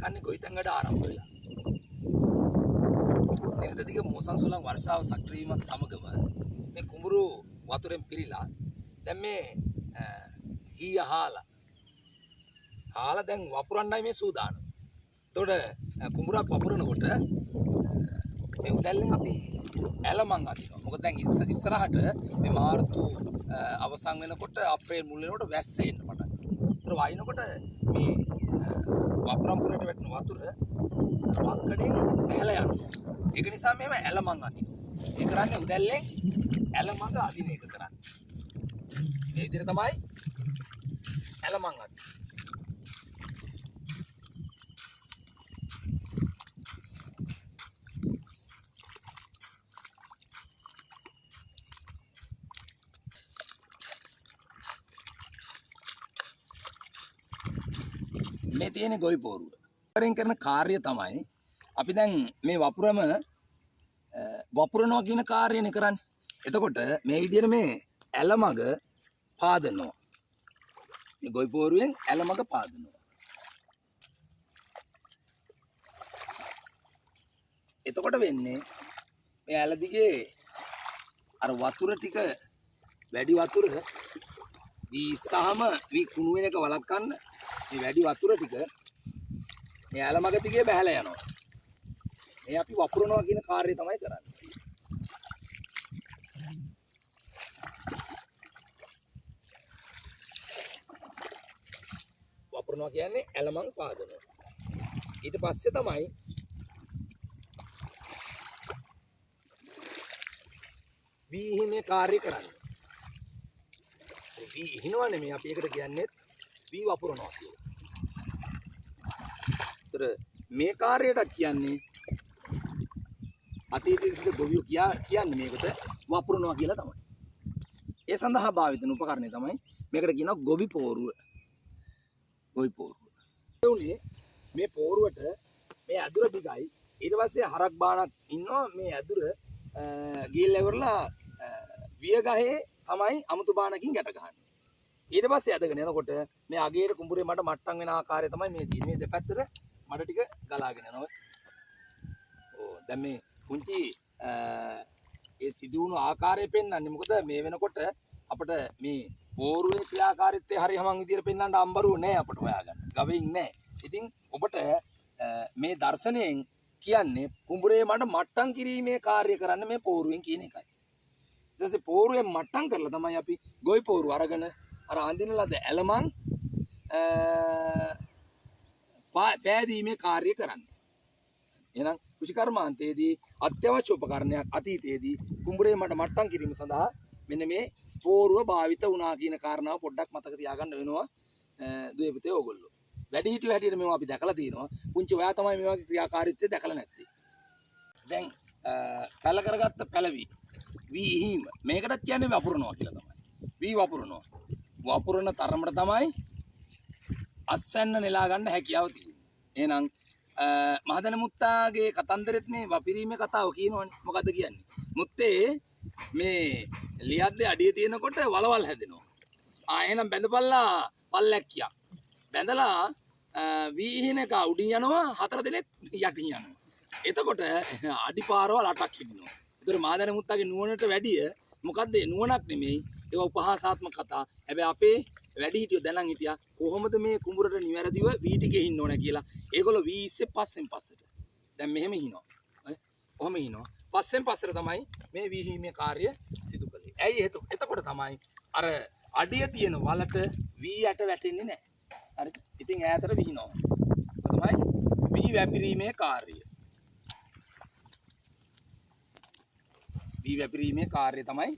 කන්නේ ගොවිතැන් වැඩ ආරම්භ වෙලා. නිරත දිග මෝසන් සුළං වර්ෂාව සක්‍රිය වීමත් සමගම මේ කුඹුරු වතුරෙන් පිරීලා දැන් මේ හීය හාලා හාලා දැන් වපුරන්නයි මේ සූදානම්. එතකොට කුඹුරක් වපුරනකොට මේ උදැල්ලෙන් අපි ඇලමං අදිනවා. මොකද දැන් ඉස්සරහට මේ මාර්තු අවසන් වෙනකොට අප්‍රේල් මුල් වෙනකොට වැස්ස එන්න පටන් ගන්නවා. ඒතර වයින්කොට මේ වපුරම්පුරට වැටෙන වතුර වක්කඩෙන් බැහැලා යනවා. ඒක නිසා මෙහෙම ඇලමං අදිනවා. ඒ කරන්නේ උදැල්ලෙන් ඇලමඟ අදින එක කරන්නේ. මේ විදිහට තමයි ඇලමං අදින්නේ. මේ තියෙන ගොවි පෝරුව. වරෙන් කරන කාර්යය තමයි අපි දැන් මේ වපුරම වපුරනවා කියන කාර්යනේ කරන්නේ. එතකොට මේ විදිහට මේ ඇලමග පාදනවා. මේ ගොවි පෝරුවෙන් ඇලමග පාදනවා. එතකොට වෙන්නේ මේ ඇල දිගේ අර වතුර ටික වැඩි වතුර වී ඉස්සහම වී කුණු වෙන එක වළක්වන්න මේ වැඩි වතුර ටික මේ ඇලමග දිගේ බැහැලා යනවා. මේ අපි වපුරනවා කියන කාර්යය තමයි කරන්නේ. වපුරනවා කියන්නේ ඇලමං පාදනවා. ඊට පස්සේ තමයි වී ඉහිමේ කාර්යය කරන්නේ. වී ඉහිනවා නෙමෙයි අපි ඒකට කියන්නේ වී වපුරනවා කියලා. ඒතර මේ කාර්යයටත් කියන්නේ අතීතයේ සිට ගොවියෝ කියන්නේ මේකට වපුරනවා කියලා තමයි. ඒ සඳහා භාවිත වෙන උපකරණය තමයි මේකට කියනවා ගොවි පෝරුව. ගොවි පෝරුව. ඒ උනේ මේ පෝරුවට මේ ඇදුර දිගයි. ඊට පස්සේ හරක් බානක් ඉන්නවා මේ ඇදුර ගිහිල්ලා ඉවරලා විය ගහේ තමයි අමුතු බානකින් ගැට ගහන්නේ. ඊට පස්සේ ඇදගෙන යනකොට මේ අගේට කුඹුරේ මඩ මට්ටම් වෙන ආකාරය තමයි මේ තියෙන්නේ. මේ දෙපැත්තට මඩ ටික ගලාගෙන යනවා. ඔව් දැන් මේ පුංචි ඒ සිදුවුණු ආකාරය පෙන්වන්නේ. මොකද මේ වෙනකොට අපිට මේ පෝරුවේ ක්‍රියාකාරීත්වය හරි හමන් විදියට පෙන්වන්න අම්බරුව නෑ අපිට හොයාගන්න. ගවයින් නෑ. ඉතින් ඔබට මේ දර්ශනයෙන් කියන්නේ කුඹුරේ මඩ මට්ටම් කිරීමේ කාර්ය කරන්න මේ පෝරුවෙන් කියන එකයි. ඊට පස්සේ පෝරුවෙන් මට්ටම් කරලා තමයි අපි ගොවි පෝරුව අරගෙන අර අඳින ලද ඇලමං පෑදීමේ කාර්ය කරන්නේ. එහෙනම් කෘෂිකර්මාන්තයේදී අත්‍යවශ්‍ය උපකරණයක් අතීතයේදී කුඹුරේ මඩ මට්ටම් කිරීම සඳහා මෙන්න මේ පෝරුව භාවිත වුණා කියන කාරණාව පොඩ්ඩක් මතක තියාගන්න වෙනවා දුවේ පුතේ ඕගොල්ලෝ. වැඩිහිටියෝ හැටියට මේවා අපි දැකලා තියෙනවා. පුංචි ඔයා තමයි මේ වගේ ක්‍රියාකාරීත්වය දැකලා නැත්තේ. දැන් පැල කරගත්ත පැලවි වී ඉහීම මේකටත් කියන්නේ වපුරනවා කියලා තමයි. වී වපුරනවා. වපුරන තරමට තමයි අස්වැන්න නෙලා ගන්න හැකියාව තියෙන්නේ. එහෙනම් මහදැන මුත්තාගේ කතන්දරෙත් මේ වපිරීමේ කතාව කියනවනේ. මොකද්ද කියන්නේ? මුත්තේ මේ ලියද්දේ අඩිය තියෙනකොට වලවල් හැදෙනවා. ආ එහෙනම් බැඳපල්ලා පල්ලැක්කියක්. බැඳලා වී ඉහින එක උඩින් යනවා, හතර දෙනෙක් යටින් යනවා. එතකොට අඩි පාරවල් අටක් හිටිනවා. ඒතර මහදැන මුත්තාගේ නුවණට වැඩිය මොකද්ද නුවණක් නෙමෙයි ඒවා උපහාසාත්මක කතා. හැබැයි අපේ වැඩිහිටියෝ දැනන් හිටියා කොහොමද මේ කුඹුරට නිවැරදිව වී ටික ඉන්න ඕන කියලා. ඒගොල්ලෝ වී ඉස්සේ පස්සෙන් පස්සට. දැන් මෙහෙම හිනවා. ඔහොම හිනවා. පස්සෙන් පස්සට තමයි මේ වී හිීමේ කාර්ය සිදු කළේ. ඇයි එතකොට තමයි අර අඩිය තියෙන වලට වී යට වැටෙන්නේ නැහැ. හරිද? ඉතින් ඈතට විහිනවා. ඒක තමයි වී වැපිරීමේ කාර්යය. වී වැපිරීමේ කාර්යය තමයි